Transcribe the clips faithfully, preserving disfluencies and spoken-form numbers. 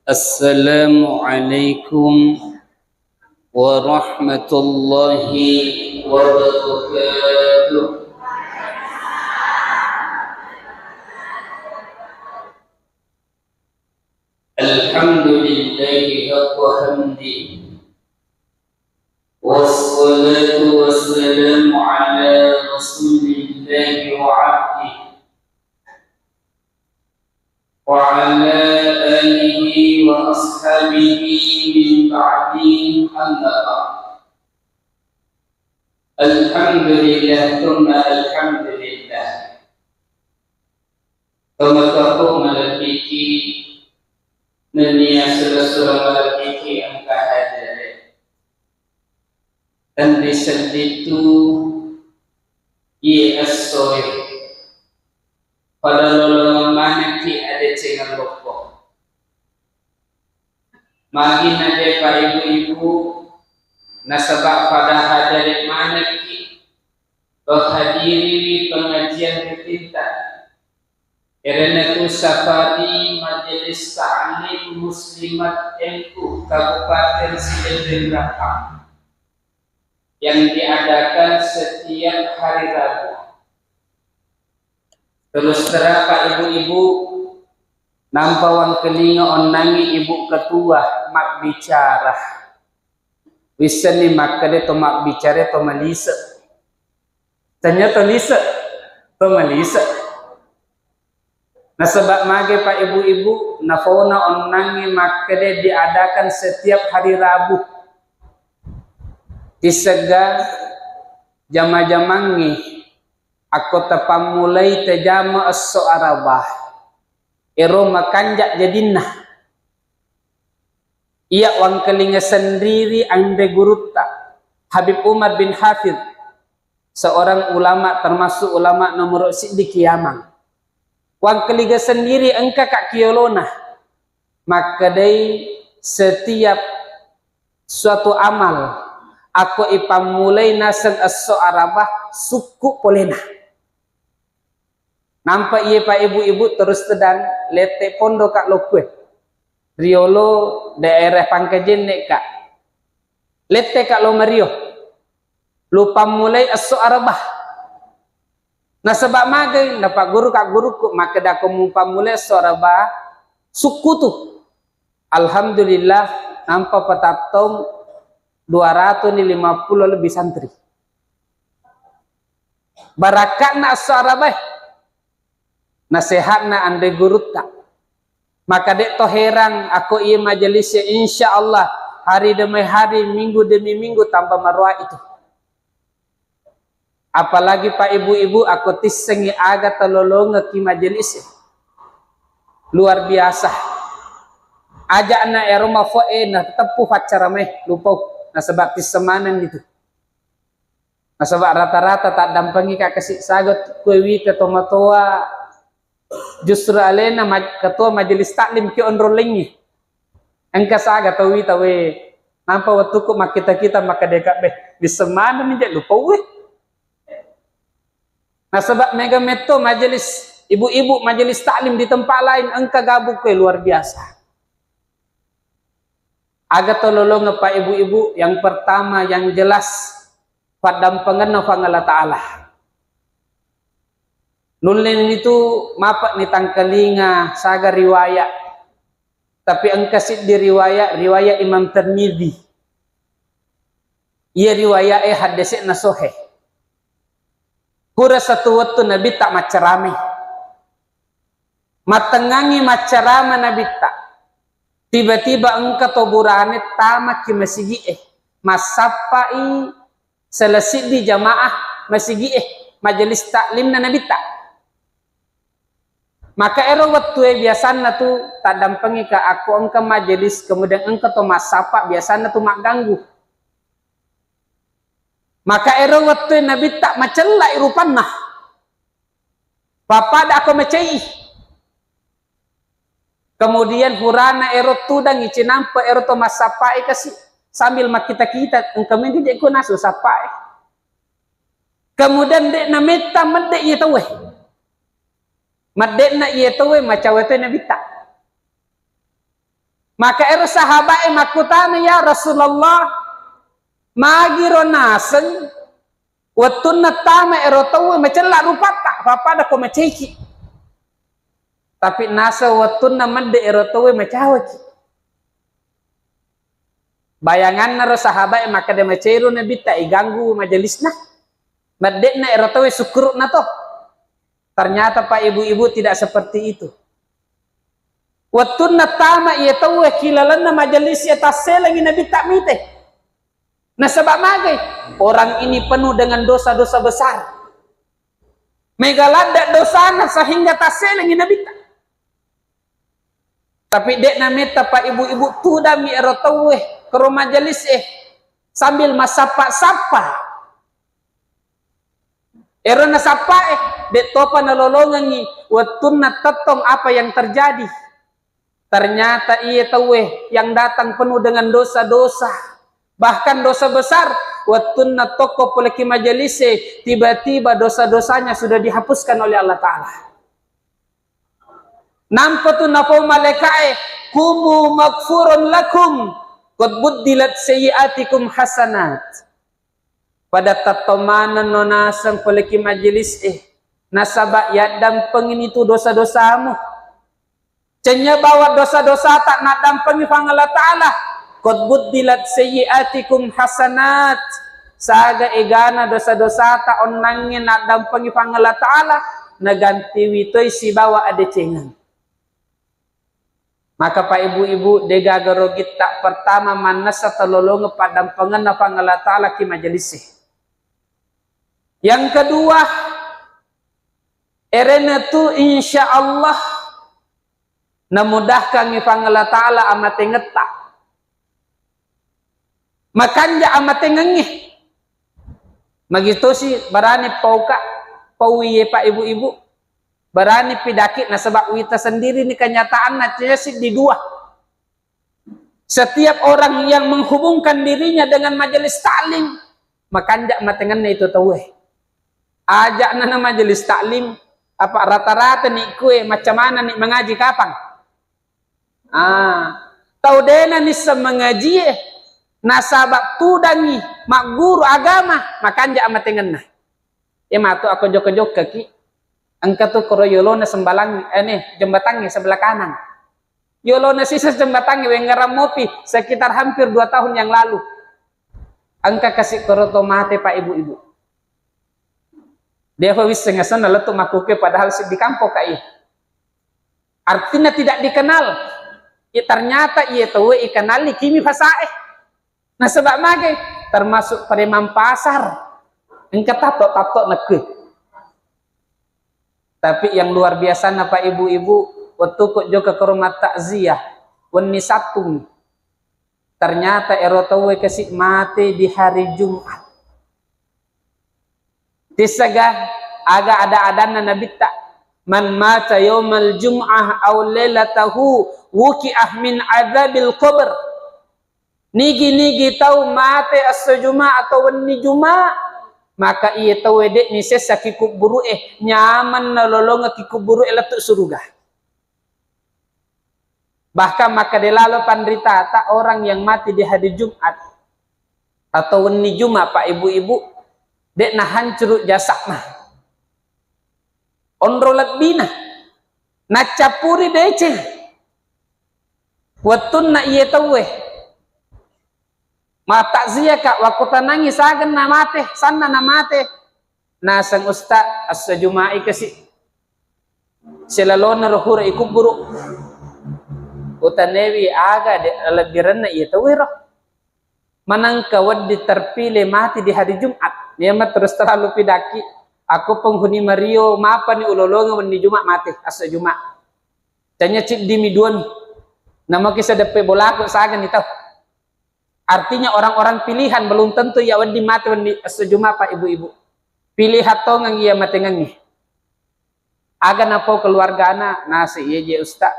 Assalamualaikum warahmatullahi wabarakatuh. Alhamdulillahi haqqa hamdi. Wassalatu wassalamu ala rasulillahi wa abdihi. Wa ala alihi wa ashabihi min ba'di, amma ba'd. Alhamdulillah, thumma alhamdulillah. Tomatoaku malebbiki nennia sura-sura malebbiki engka hadere. Tenri sedditu iye essoe. Pada lolongeng manekki adecengeng loppo. Magi na depa ibu-ibu, nasaba pada hadere manekki to hadiriwi pengajian rutinta. Erenatu safari Majelis Ta'lim Muslimat M U Kabupaten Sidenreng Rappang yang diadakan setiap hari Rabu. Terus terang, Pak, Ibu-ibu, nampa wangkelinga onnangi Ibu Ketua mabbicara. Wissenni makkeda to mabbicara to malise. Tanya to lise, to malise. Nasaba mage, Pak, Ibu-ibu, nafona onnangi makkeda diadakan setiap hari Rabu. Tisegga jama-jamangngi akko tapammulai tajama esso Araba, ero makanja jadinna. Iya wangkelinga sendiri anre gurutta, Habib Umar bin Hafid, seorang ulama, termasuk ulama nomor siddi Kiamang. Wangkelinga sendiri engka ka kiolona. Makkedai setiap suatu amal akko ipammulai naseng esso Araba, sukku polena. Nampa iye, Pak, Ibu-ibu, terus tedang lette pondo ka lokkue. Riolo daerah Pangkajenne ka. Lette ka lo mario. Lupammulai esso Araba. Nasaba magai, napagguru ka guruku, makkeda ko mupammulai esso Araba, sukkutu. Alhamdulillah, nampa patattong dua ratus lima puluh lebih santri. Barakka'na esso Arabae, nasehatna anre gurutta. Maka de to herang akko iye majelis e, insya Allah, hari demi hari, minggu demi minggu, tambah maroa itu. Apalagi, Pak, Ibu-ibu, akko tissengi aga talolongekki majelis e. Luar biasa. Aja'na ero mafo'e nateppu faccaramae, lupau. Nasaba tisseng manenni tu. Nasaba rata-rata taddampengi ka kasi saga kue wita tomatoa, justru alena maj-, ketua majelis taklim ki onrong lengngi. Engka saga tau wita we. Nampa wettuku makkita-kita makkeda ka, "Beh, wisseng maneng ni je lupau we." Nasaba mega metto majelis ibu-ibu, majelis taklim di tempat lain engka gabung kue luar biasa. Aga tololongeng, Pak, Ibu-ibu? Yang pertama, yang jelas, paddampengenna Puang Allah Ta'ala. Nulleni tu mapa ni tangkalinga saga riwayat, tapi engka siddi riwayat, riwayat Imam Tirmidzi. Iya riwayat e haddese'na sohe. Pura satu wettu Nabitta maccarame. Mattengngangi maccarama Nabitta. Tiba-tiba engka to burane tamaki masigi'e. Massappai sala siddi jamaah masigi'e, majelis taklimna Nabitta. Maka ero wettue biasanna tu taddampengi ka akko engka majelis, kemudian engka to massappa, biasanna tu magganggu. Maka ero wettue Nabitta macellai rupanna. Pappada ko macai. Kemudian purana ero tudangi cinampe ero to massappae kasi sambil makkita-kita, engka mega je ko nasu sappae. Kemudian de nametta medde iye tauwe. Medde'na iye tauwe macawe to Nabitta. Maka ero sahabae makkutana, "Ya Rasulullah, magiro naseng wettunna tama ero tauwe macella rupatta, pappada ko macaiki. Tapi naseng wettunna medde ero tauwe macawaki." Bayanganna ro sahabae makkeda, "Macairu Nabitta, iganggu majelisna. Medde'na ero tauwe sukkuru'na to." Ternyata, Pak, Ibu-ibu, tidak seperti itu. Wettunna tama iye tauwe ki lalenna majelis e, tasselengi Nabitta mite. Nasaba magai? Orang ini penuh dengan dosa-dosa besar. Mega ladde dosana sehingga tasselengi Nabitta. Tapi de'na metta, Pak, Ibu-ibu, tudammi ero tauwe kero majelis e sambil massappa-sappa. Ero nasappae, de' topa nalolongengngi wettunna tettong apa yang terjadi. Ternyata iye tauwe yang datang penuh dengan dosa-dosa. Bahkan dosa besar, wettunna tokko pole ki majelis e, tiba-tiba dosa-dosanya sudah dihapuskan oleh Allah Ta'ala. Nampa tu napau malaikae, "Kumu magfurun lakum, qad buddilat sayyi'atikum hasanat." Pada tatto manenno naseng pole ki majelis e, nasaba yaddampengini tu dosa-dosamu. Cennya bawa dosa-dosata naddampengi Puang Allah Ta'ala. "Qad buddilat sayyi'atikum hasanat." Saga egana dosa-dosata onnangnge naddampengi Puang Allah Ta'ala, nagantiwi toi sibawa adecengeng. Maka, Pak, Ibu-ibu, degaga rogitta pertama mannessa talolongeng paddampengenna Puang Allah Ta'ala ki majelis e. Yang kedua, erena tu insya Allah namudahkangngi Puang Allah Ta'ala amatengetta. Makanja amatengengnge. Magitosi barani pauka, pauwi ye, Pak, Ibu-ibu. Barani pidaki nasaba wita sendiri ni kenyataanna, cuma siddi dua. Setiap orang yang menghubungkan dirinya dengan majelis taklim, makanja matengenna itu tauwe. Aja' na, na majelis taklim, apa rata-rata ni kue, macam mana ni mengaji kapang? Ah, tau dena nisseng mangajie, nasaba tudangi magguru agama, makanja amatengenna. Iya matu ako jokka-jokka ki. Engka tu koro yolona sembalang, eh, nih, jembatangnge sebelah kanan. Yolona sisa jembatangnge, wengngerang mopi sekitar hampir dua tahun yang lalu. Engka kasi koro to mate, Pak, Ibu-ibu. Defa wisseng asenna lettu makkuke padahal siddi kampo ka iya. Artinya tidak dikenal. Ya, ternyata iya tauwe ikenali kimi fasae. Nasaba magai? Termasuk preman pasar. Engka tatto-tatto nekkue. Tapi yang luar biasa na, Pak, Ibu-ibu, wettuku jokka ke rumah takziah, wenni Sabtu. Ternyata ero tauwe kasi mate di hari Jumat. Tissaga aga ada-adanna Nabitta, "Man mata yaumal jum'ah aw lailatahu wuki'ah min adzabil qabr." Nigi-nigi tau mate esso Juma atau wenni Juma, maka iye tauwe de'ni sessa ki kubburu'e, nyaman nalolongeng ki kubburu'e lettu suruga. Bahkan makkeda lalo panritata, orang yang mati di hari Jumat atau wenni Juma, Pak, Ibu-ibu, de'na hancuru jasa'na. Onro lebbina. Naccappuri deceng. Wettunna iye tauwe. Matakziah ka, wakkutanangi sagenna mate, sanna na mate. Naseng Ustaz, esso Juma'i kasi. Silalona ro hura ikubburu. Utanewi aga de lebbirenna iya tauwe ro. Manengka wedding terpilih mati di hari Jumat. Memang terus terlalu pidaki. Aku penghuni Mario, mapani ulolonga wenni Jumat mati, esso Jumat. Tanya ciddi mi duami. Namaki sedeppe bolaku saga ni tau. Artinya orang-orang pilihan belum tentu iya wedding mate wenni esso Juma, Pak, Ibu-ibu. Pilihan tongeng iya matengengnge. Aga napau keluargana, nase iya je Ustaz.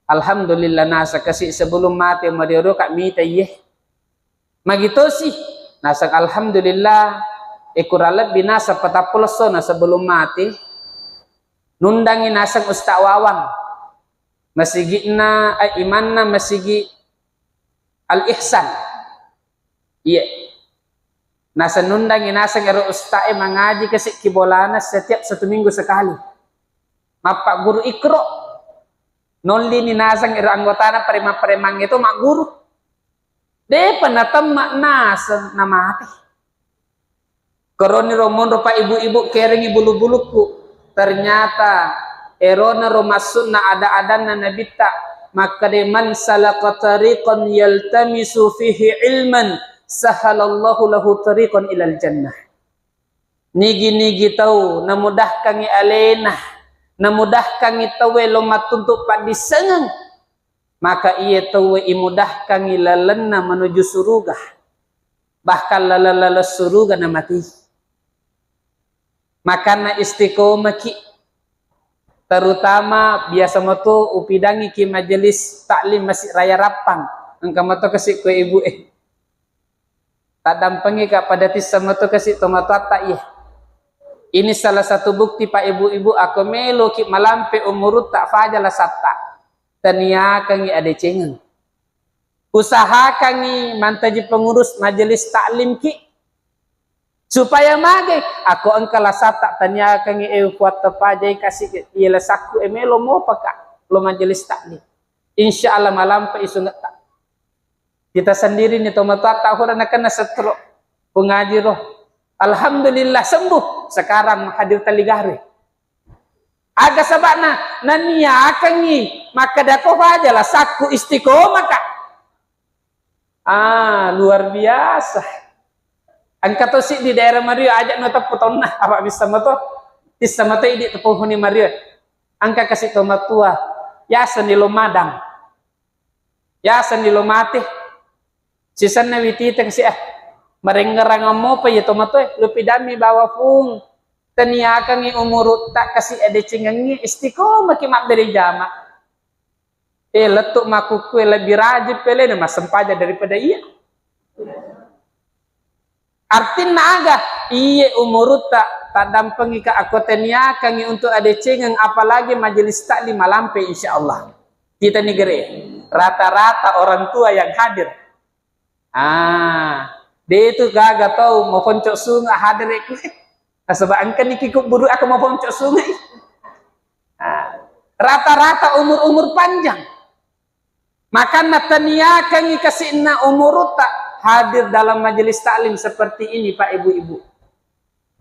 Alhamdulillah, nasa kasi sebelum mate marioro ka mita iye. Magitosi, naseng alhamdulillah, e kurang lebbi nasa patappulo essona sebelum mate, nundangi naseng Ustaz Wawang. Masigi'na, eh, imanna masigi Al Ihsan. Iya. Naseng nundangi naseng ero usta'e mangaji kasi' ki bolana setiap satu minggu sekali. Mappagguru Iqra. Nollini naseng ero anggotana preman-preman itu magguru. Depa natemma naseng namate. Koroniro monro pa ibu-ibu kerengi bulu-bulukku. Ternyata erona ro massunna ada-adanna nabitta makkade, "Man salaka tariqan yaltamisu fihi ilman sahalallahu lahu tariqan ilal jannah." Nigi-nigi tau namudahkangi alena, namudahkangi tauwe lo mattuntu paddissengeng, maka iye tauwe imudahkangi lalenna menuju suruga. Bahkan laleng-laleng suruga namati. Makanna istiqomaki, terutama biasa mato upidangi ki majelis taklim Masjid Raya Rappang. Engka mato kasi' ko ibu e. Taddampengika pada tissa mato kasi' tomatoatta iya. Ini salah satu bukti, Pak, Ibu-ibu, ako meloki malampe umurutta faja lasatta, taniakangi adecengeng. Usahakangi mantaji pengurus majelis taklim ki. Supaya mage, ako engka lasatta taniakangi, eh, kuatta pajai kasi' iya lasakku, eh, melo mopaka lo majelis taklim. Insya Allah malampe isungetta. Kita sendiri ni tomatoatta hura nakenna setro. Pengaji roh. Alhamdulillah sembuh. Sekarang hadir taligare. Aga saba'na, naniakangi makkada ko faja lasakku istiqomah ka. Ah, luar biasa. Engka tosi di daerah Mario aja no teppu tonna apa bisa mato. Tissa mato idi teppu huni Mario. Engka kasi' tomatua. Yaseng ni lo madang. Yaseng ni lo mate. Sisenna wititeng si ah. Marengngerang mopa iya tomatoe. Lo pidammi bawa pung. Taniakangi umurutta kasi' adecengengi istiqomah ki mabbere jama. Eh, lettu makkukkue lebih rajin pelena massempajang daripada iya. Artinna aga? Iye umurutta taddampengika akko taniakangi untuk adecengeng, apalagi majelis taklim malampe, insya Allah. Kita negeri rata-rata orang tua yang hadir. Ah, de tu gaga tau maponco sunga hadir ku. Nasaba engka niki kuburu aku maponco sunga. Ah, rata-rata umur-umur panjang. Makanna taniakangi kasi'na umurutta hadir dalam majelis taklim seperti ini, Pak, Ibu-ibu.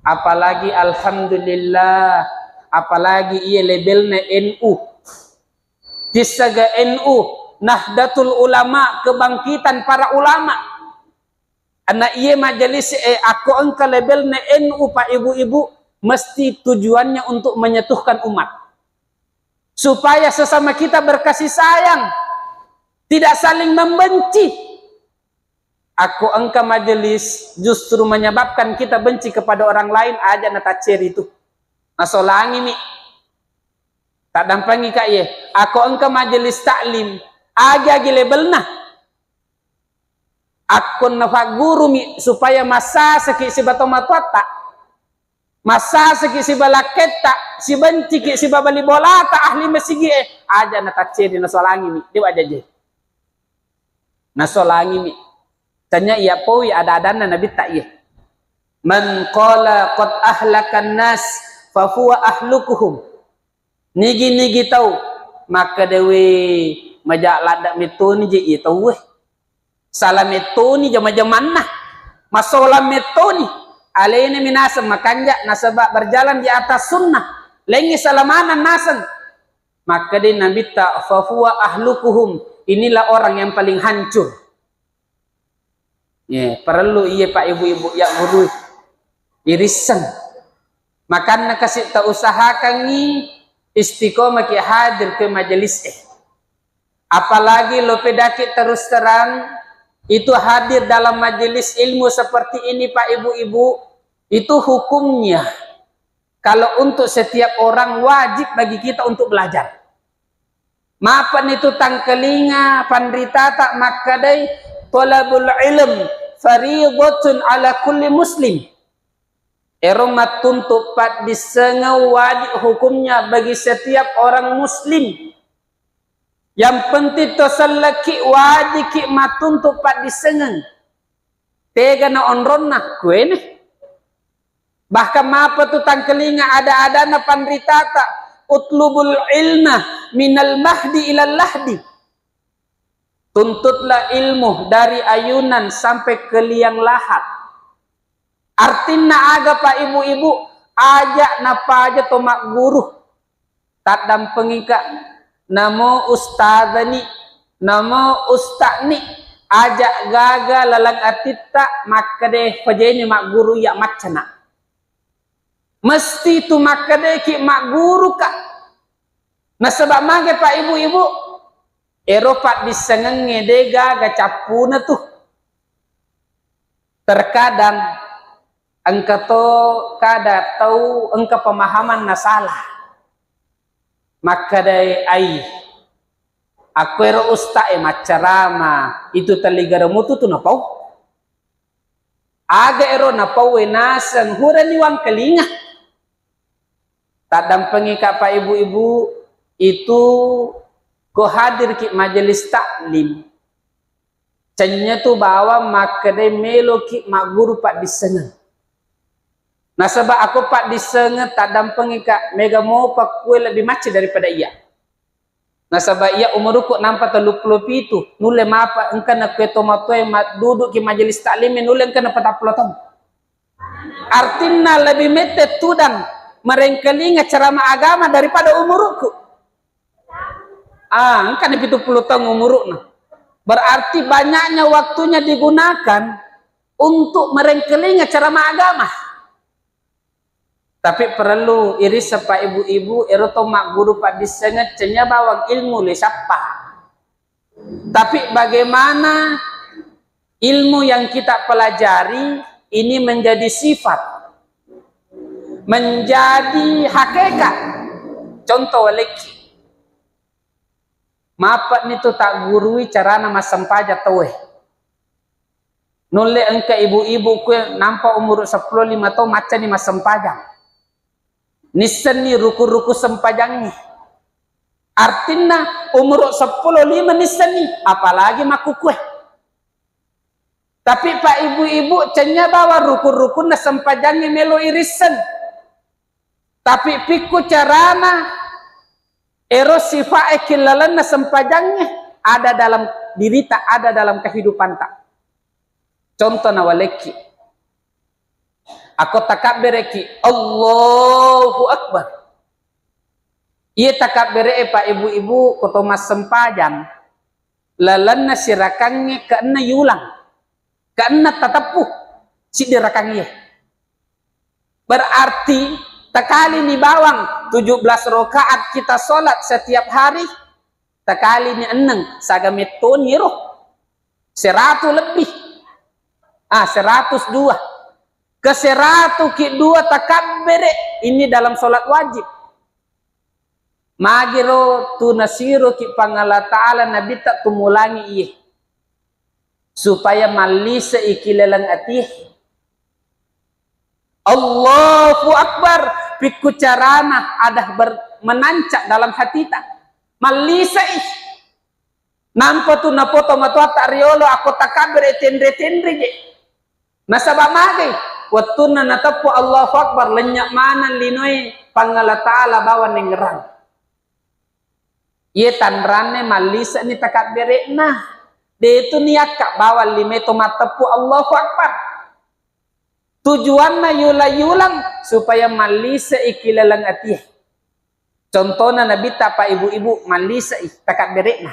Apalagi alhamdulillah, apalagi iya labelna N U. Tissaga N U, Nahdlatul Ulama, kebangkitan para ulama. Ana iya majelis e akko engka labelna N U, Pak, Ibu-ibu, mesti tujuannya untuk menyatukan umat. Supaya sesama kita berkasih sayang, tidak saling membenci. Akko engka majelis justru menyebabkan kita benci kepada orang lain, aja natacceri tu. Nasolangimi. Taddampengika iye. Akko engka majelis taklim, agi-agi labelna. Akko nafaggurumi supaya massasaki siba tomatoatta. Massasaki siba lakketta, sibenciki siba bali bolata ahli masigie, aja natacceri, nasolangimi, dewa jaje. Nasolangimi. Tanya iya poi ada-adanna nabitta iye. Man qala qad ahlakan nas fa huwa ahlukuhum. Nigi-nigi tau makkeda, "We, maja ladda mettoni je iye tauwe. Sala mettoni jama-jamanna. Masolang mettoni. Alena minaseng makanja nasaba berjalan di atas sunnah. Lengngi salamanang naseng." Makkeda nabitta, "Fa huwa ahlukuhum. Inilah orang yang paling hancur." Ye, parellu iye, Pak, Ibu-ibu, ya guru. Irisseng. Makanna kasi' tausahakangngi istiqomah ki hadir ke majelis e. Apalagi lo pedaki terus terang itu hadir dalam majelis ilmu seperti ini, Pak, Ibu-ibu, itu hukumnya. Kalau untuk setiap orang wajib bagi kita untuk belajar. Mapani tu tangkalinga panritata makkadai, "Thalabul ilm fariidatun ala kulli muslim." Ero mattuntu paddissengeng wajib hukumnya bagi setiap orang muslim. Yang penting to selleki, wajiki mattuntu paddissengeng. Tega na onronna kuene. Bahkan mapa tu tangkelinga ada-adana panritata, "Utlubul ilma minal mahdi ilal lahdi." Tuntutlah ilmu dari ayunan sampai ke liang lahat. Artinna aga, Pak, Ibu-ibu? Aja napaja to magguru. Taddampengika, namo ustazani, namo ustani, aja gaga laleng atitta makkeda, "Pajeni magguru iya maccana." Mesti tu makkedaki magguruka. Nasaba mage, Pak, Ibu-ibu, ero paddissengengnge de gaga cappuna tu. Terkadang engka to kada tau engka pemahaman na salah. Makkedai, "Ai, akko ero ustae maccarama, itu telligara mutu tu napau. Aga ero napauwe naseng, hurani wangkalinga." Taddampengika, Pak, Ibu-ibu, itu ko hadirki majelis taklim. Cennya tu bawang makkedai meloki magguru paddissengeng. Nasaba ako paddissengeng, taddampengika, mega mopa kue lebbi macca daripada iya. Nasaba iya umurku nampa telluppulo pitu, nulle mapa engka na kue tomatoe madduduki majelis taklim, nulle engka na patappulo taung. Artinna lebih mette tudang merengkelinga ceramah agama daripada umurku. Ah, engka ni pitu puluh tahun umurukna. Berarti banyaknya waktunya digunakan untuk merengkelinga ceramah agama. Tapi perlu irisseng, Pak, Ibu-ibu, ero to magguru paddissengeng, cennya bawang ilmu le sappa. Tapi bagaimana ilmu yang kita pelajari ini menjadi sifat, menjadi hakikat. Contoh walekki. Mappe'ni tu taggurui carana massempajang tauwe. Nulle engka ibu-ibu kue nampa umur seppulo lima taung maccani massempajang. Nissenni rukun-rukun sempajangnge. Artinna umur seppulo lima nissenni, apalagi makkukue. Tapi Pak, Ibu-ibu, cennya bawang rukun-rukunna sempajangnge melo irisseng. Tapi pikku carana ero sifae kilalenna sempajangnge ada dalam dirita, ada dalam kehidupanta. Contoh nawalekki. Ako takabbereki, Allahu Akbar. Iye takabbere'e, Pak, Ibu-ibu, ko to massempajang, lalenna sirakangnge keenna yulang, keenna tateppu siddi rakang iye. Berarti takalini bawang tujuh belas rakaat kita sholat setiap hari, takalini enneng, saga mettoni ero. Seratu lebih. Ah, seratus dua. Ke seratu ki dua takabbere ini dalam sholat wajib. Magiro tu nasiroki Puang Allah Ta'ala nabitta tumulangi iye. Supaya mallisei ki laleng atie. Allahu Akbar, pikku carana ada ber-, menancap dalam hatita. Mallisei. Nampa tu napoto matoatta riolo, ako takabbere tenre-tenre je. Nasaba magai, wettunna nateppu Allahu Akbar, lennye maneng linoe Puang Allah Ta'ala bawang nengngerang. Iye tanranne mallise'ni takabbere'na. Detu niakka bawang lime to matteppu Allahu Akbar. Tujuanna yulang-yulang supaya mallise'i ki laleng atie. Contona nabitta, Pak, Ibu-ibu, mallise'i takabbere'na.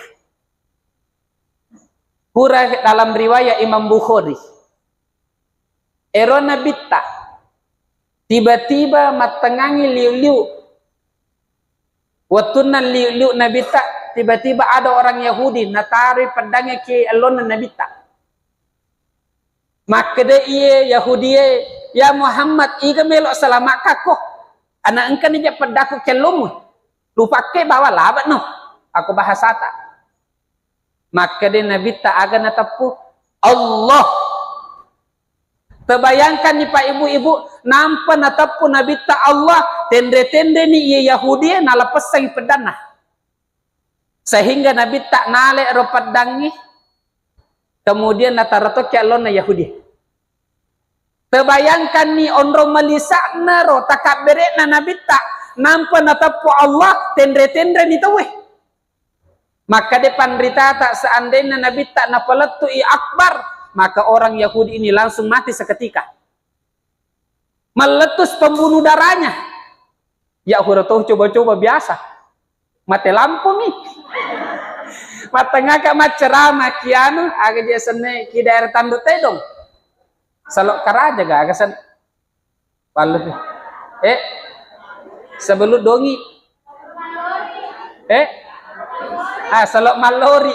Pura dalam riwayat Imam Bukhari. Ero nabitta tiba-tiba mattengngangi liu-liu. Wettunna liu-liu nabitta, tiba-tiba ada orang Yahudi nataroi peddangnge ki ellonna nabitta. Makkeda iye Yahudie, "Ya Muhammad, iga melo salamakkakko? Ana engkani je peddakku kellomu. Lupakke bawa labekno." Ako bahasata. Makkeda nabitta aga nateppu? Allah. Tebayangkanni, Pak, Ibu-ibu, nampa nateppu nabitta Allah, tenre-tenreni iye Yahudie, nalapessangi peddanna. Sehingga Nabitta nale ro peddangngi, kemudian nataro tokki allonna Yahudi. Tebayangkanni onrong melisa'na ro takabbere'na Nabitta, nampa nateppu Allah, tenre-tenreni tauwe. Makkeda panritata, seandainya Nabitta napalettu'i Akbar, maka orang Yahudi ini langsung mati seketika. Meletus pembunuh darahnya. Ya, hura to coba-coba biasa. Mate lampu mi. Mattengaka maccerama kianu, aga je senne ki daerah Tanduk Tedong. Salok Karaja ga aga sen. Wallu. Eh. Sebelum Dongi. Eh. Ah, Salok Mallori.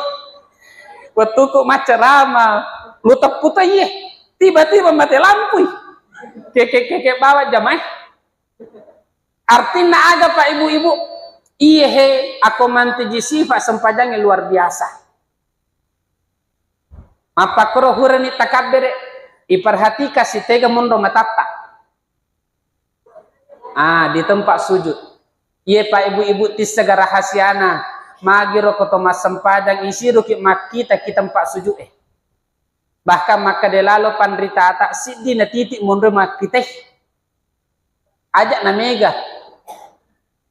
Wettuku maccerama, lu teppu to iye. Tiba-tiba mate lampui. Keke-keke bawa jamaah. Artinna aga, Pak, Ibu-ibu? Iye he, ako mantiji sifat sempajangnge luar biasa. Mappakkoro hurani takabbere, iperhatika sitega monro matatta. Ah, di tempat sujud. Iye, Pak, Ibu-ibu, tissega rahasiana. Magiro ko to massempajang, isiruki makkita ki tempat sujud e. Bahkan makkeda lalo panritata, siddi na titik monro makkitai. Ajak na mega.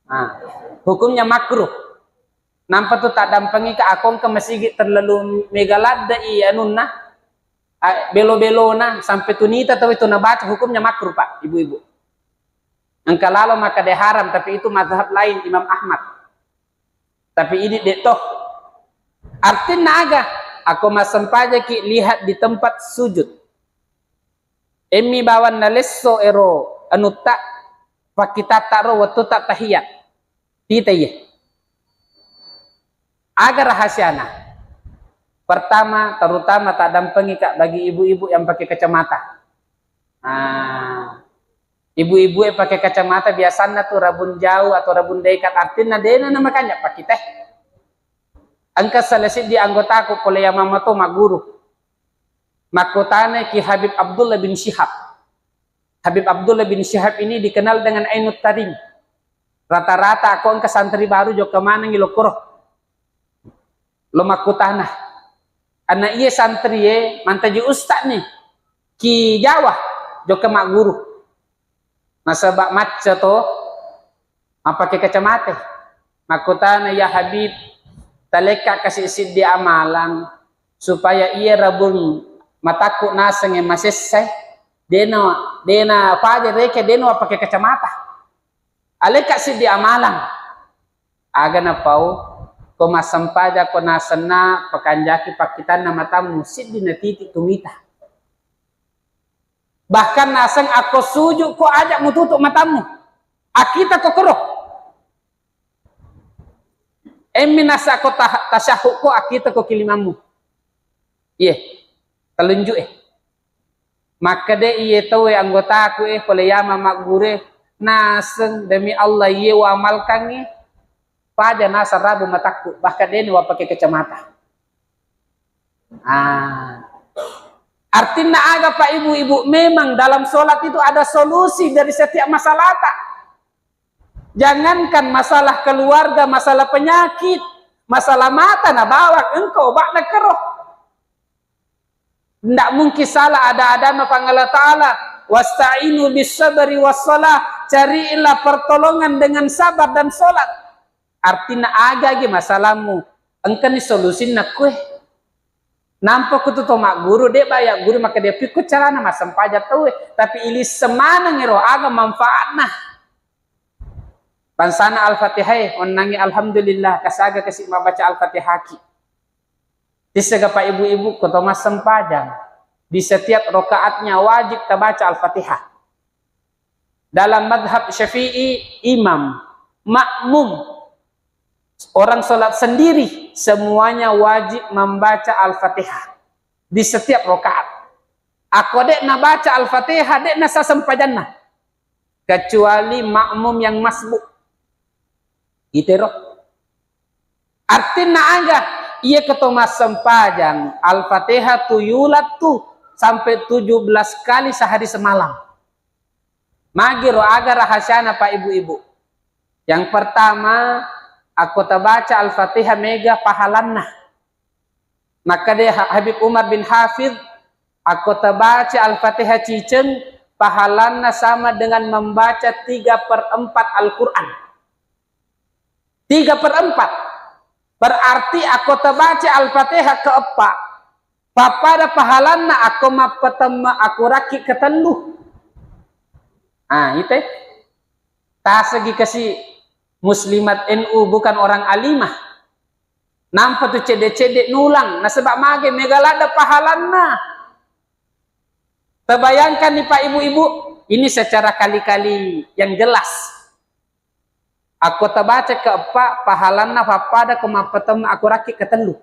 Ah, hukumnya makruh. Nampa tu taddampengika, akongka masigi terlalu mega ladde i anunna, ah, belo-belona, sampai tunita tau itu nabaca, hukumnya makruh, Pak, Ibu-ibu. Engka lalo makkeda haram, tapi itu mazhab lain, Imam Ahmad. Tapi ini dek toh. Artinna aga? Ako massempajaki, lihat di tempat sujud. Emmi bawang nalesso ero anutta, pakkitatta ro wettu ta tahiyat. Tita iye. Aga rahasiana? Pertama, terutama taddampengika bagi ibu-ibu yang pakai kacamata. Ah, ibu-ibu e pakai kacamata biasanna tu rabun jauh atau rabun dekat, artinna dena na makanja pakkita. Engka salah siddi anggotaku pole ya mama to magguru. Makkutana ki Habib Abdullah bin Syihab. Habib Abdullah bin Syihab ini dikenal dengan Ainut Tarim. Rata-rata aku engka santri baru jokka manengi lokoro. Lo makkutana. Ana iye santri e mantaji ustaz ni. Ki Jawa jokka magguru. Nasaba macca to, mappake kacamata. Makkutana, "Ya Habib, talekka kasi siddi amalang supaya iya rabung matakku nasengnge masessai, dena, dena faja reke dena wappake kacamata. Alekka siddi amalang." Aga napau, ko massempajang ko nasenna pakanjaki pakkitanna matammu, siddi na titik tumita. Bahkan naseng akko suju ko aja mututu matammu. Akita ko kero. Emmi nasa ko tah-, tasyahud ko akita ko kilimammu. Iye, telunju e. Makkeda iye tau e anggotaku e, pole yama maggure, naseng demi Allah iye wa amalkangngi, paja nasa rabu matakku, bahkan deni wa pake kacamata. Ah. Artinya aga, Pak, Ibu-ibu, memang dalam sholat itu ada solusi dari setiap masalah, tak? Jangankan masalah keluarga, masalah penyakit, masalah mata na bawang engkau bak na kero. Ndak mungkin salah ada-adana pang Allah Ta'ala. "Wasta'inu bis sabri was salah." Carilah pertolongan dengan sabar dan sholat. Artinya aga gi masalahmu, engkani solusinna kue. Nampa kutu to magguru, de baya guru maka de pikku carana massempajang tauwe, tapi ilis semaneng ero aga manfaatna. Bangsana Al-Fatihah e, onnangi alhamdulillah, kasaga kasi mabaca Al-Fatihah ki. Tissega pa ibu-ibu ko to massempajang, di setiap rakaatnya wajib tabaca Al-Fatihah. Dalam madhab Syafi'i, imam, makmum, orang sholat sendiri, semuanya wajib membaca Al-Fatihah di setiap rakaat. Ako dek nabaca Al-Fatihah, dek nasa sempajanna. Kecuali makmum yang masbuk. Itero. Artinna aga? Iya keto massempajang Al-Fatihah tu yulat tu sampai tujuh belas kali sehari semalam. Magiro aga rahasiana, Pak, Ibu-ibu? Yang pertama, Akko tabaca Al-Fatihah mega pahalanna. Makkeda Ha-, Habib Umar bin Hafidh, akko tabaca Al-Fatihah ciceng, pahalanna sama dengan membaca tiga per empat Al-Quran. Tiga per empat. Berarti akko tabaca Al-Fatihah keeppa, pappada pahalanna akko mappatemme akurakki ketellu. Ah, ite. Tasegi kasi muslimat N U bukan orang alimah. Nampa tu cedde-cedde nulang, nasaba mage mega ladde pahalanna. Terbayangkan nih Pak Ibu-ibu, ini secara kali-kali yang jelas. Akko tabaca keeppa, pahalanna pappada ko mappatemme akurakki ketellu.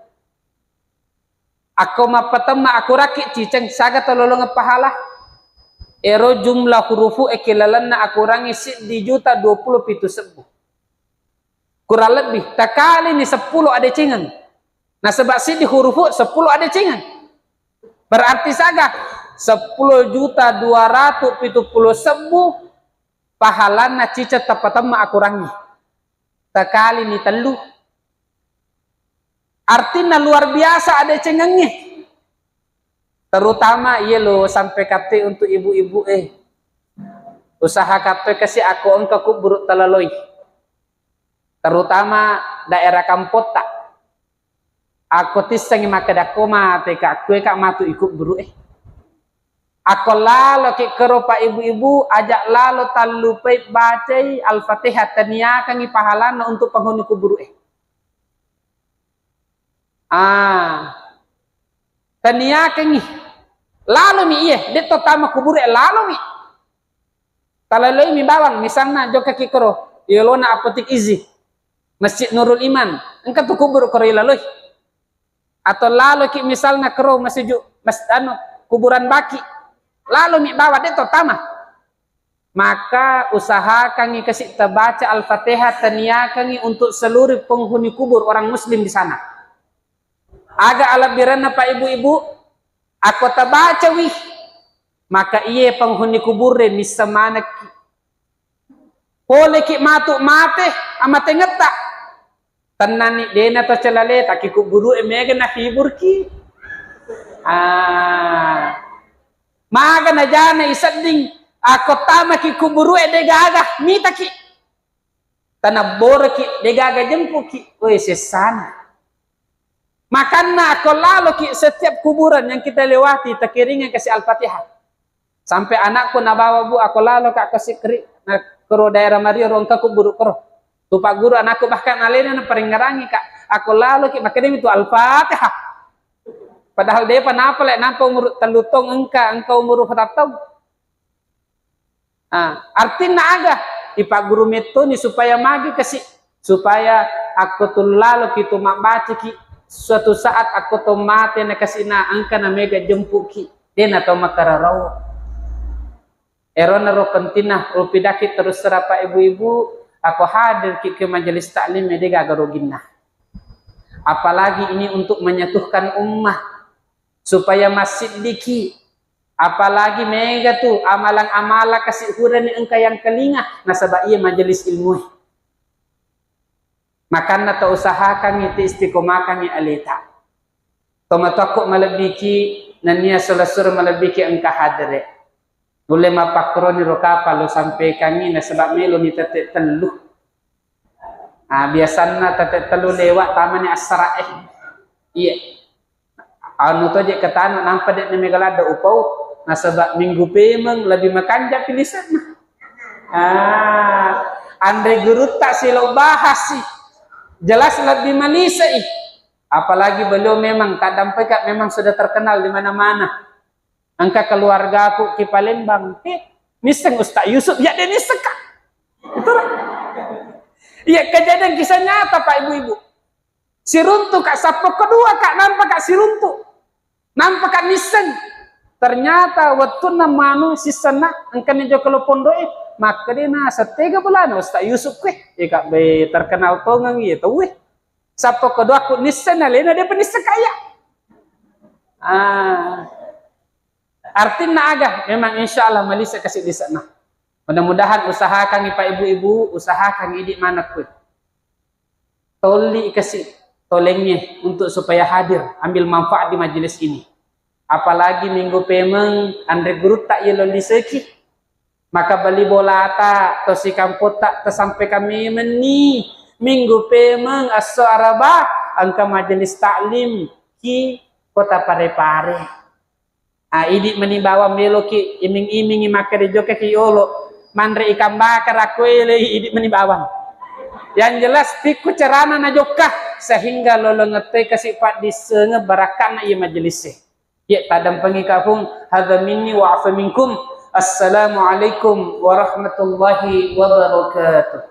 Akko mappatemme akurakki ciceng, saga tololongeng pahala? Ero jumlah hurufu e ki lalenna akurangi siddi juta dua puluh pitu sebbu. Kurang lebih, takalini seppulo adecengeng. Nasaba siddi hurufu seppulo adecengeng. Berarti saga? Seppulo juta dua ratu pitu pulo sebbu pahalanna ciceng tappatemma akurangi. Takalini tellu. Artinna luar biasa adecengengnge. Terutama iye lo sampai katte untuk ibu-ibu e. Usaha katte kasi akko engka kuburu talaloi. Terutama daerah kampotta. Akko tissengi makkeda ko mate ka, kue ka matu ikuburu e. Akko laloki kero Pak Ibu-ibu, aja lalo tallupai bacai Al-Fatihah, taniakangi pahalanna untuk penghuni kuburu e. Ah, taniakangi. Lalomi iye, de to tama kuburu e, lalomi. Talaloimi bawang, misalna jokkaki kero yolona apotik Izi, Masjid Nurul Iman, engka tu kuburu kero ilaloi. Atau laloki misalna kero masiju mas anu kuburan baki, lalomi bawang, de to tama. Maka usahakangi kasi tabaca Al-Fatihah, taniakangi untuk seluruh penghuni kubur orang muslim di sana. Aga alebbirenna Pak Ibu-ibu, akko tabacawi, maka iye penghuni kubur e misseng manekki. Poleki matu mate, amatengetta. Tennani, dena to celale, taki kuburu e mega nahiburki. Ah. Maga najana isedding, akko tamaki kuburu e de gaga, mitaki. Tanabboroki, de gaga jempuki. Woi, sessana. Makanna akko laloki setiap kuburan yang kita lewati, takiringi kasi Al-Fatihah. Sampai anakku nabawa, Bu, akko lalo ka ko sikri, na kero daerah Mario ro engka kuburu kero. Tupak guru anakku bahkan alena na paringngerangi ka, akko lalo ki makkedami tu Al-Fatihah. Padahal depa napa le nampa umur tellu taung engka, engka umur empat taung. Ah, artinna aga? Ipagguru mettoni supaya magi kasi, supaya akko tu lalo ki tu mabbacaki, suatu saat akko to mate na kasi na engka na mega jempuki. Dena tau makararau. Erona ro pentinna, rupidaki terus serapa ibu-ibu, ako hadir ki ke majelis taklim, de gaga ruginna. Apalagi ini untuk menyatukan ummah, supaya massidiki. Apalagi mega tu amalang-amalang kasi hurani engka yang kelinga, nasaba iya majelis ilmu. Makanna to usahakangngi, ti istiqomakangngi aleta. Tomatoakku malebbiki, nennia sura-sura malebbiki engka hadere. Nulle mappakkoroni ro kapang lo sampaikangngi nasaba meloni tette tellu. Ah, biasanna tette tellu lewat tamani assara e. Iya. Anu to je ketana nampa de mega ladde upau, nasaba minggu pemeng lebih makanja pilisanna. Ah, anre gurutta silo bahas sih. Jelas lebih malisai. Apalagi beliau memang kadang peka memang sudah terkenal di mana-mana. Engka keluargaku ki Palembang, eh, nisseng Ustaz Yusuf, ya de nisseng ka. Itu. Iya, kejadian kisah nyata Pak Ibu-ibu. Siruntu ka, sappo kedua ka, nampa ka siruntu. Nampa ka nisseng. Ternyata wettunna manu sissenna engkani jokka lo pondoe, makkedena settega bolana Ustaz Yusuf kue. Ika be terkenal tongeng iya tauwe. Sappo kedua ku nisseng alena de penisseng kaya. Ah. Artinna aga? Memang insya Allah malisa kasi di sana. Mudah-mudahan usahakan Pak Ibu-ibu, usahakan idi manakku. Tolli kasi tolengnge untuk supaya hadir, ambil manfaat di majelis ini. Apalagi minggu pemeng anre gurutta iya lolliseki. Maka bali bolata, to sikampotta, tasampaikan memenni. Minggu pemeng esso Araba engka majelis taklim ki Kota Parepare. Ah, idi meni bawang meloki iming-imingi makkeda jokka ki yolo. Manre ikan bakar akko ele idi meni bawang. Yang jelas pikku carana na jokka sehingga lolongettai kasi paddissenge barakkana iya majelisse. Ye tadampengi kapung, hadza minni wa afa minkum. Assalamualaikum warahmatullahi wabarakatuh.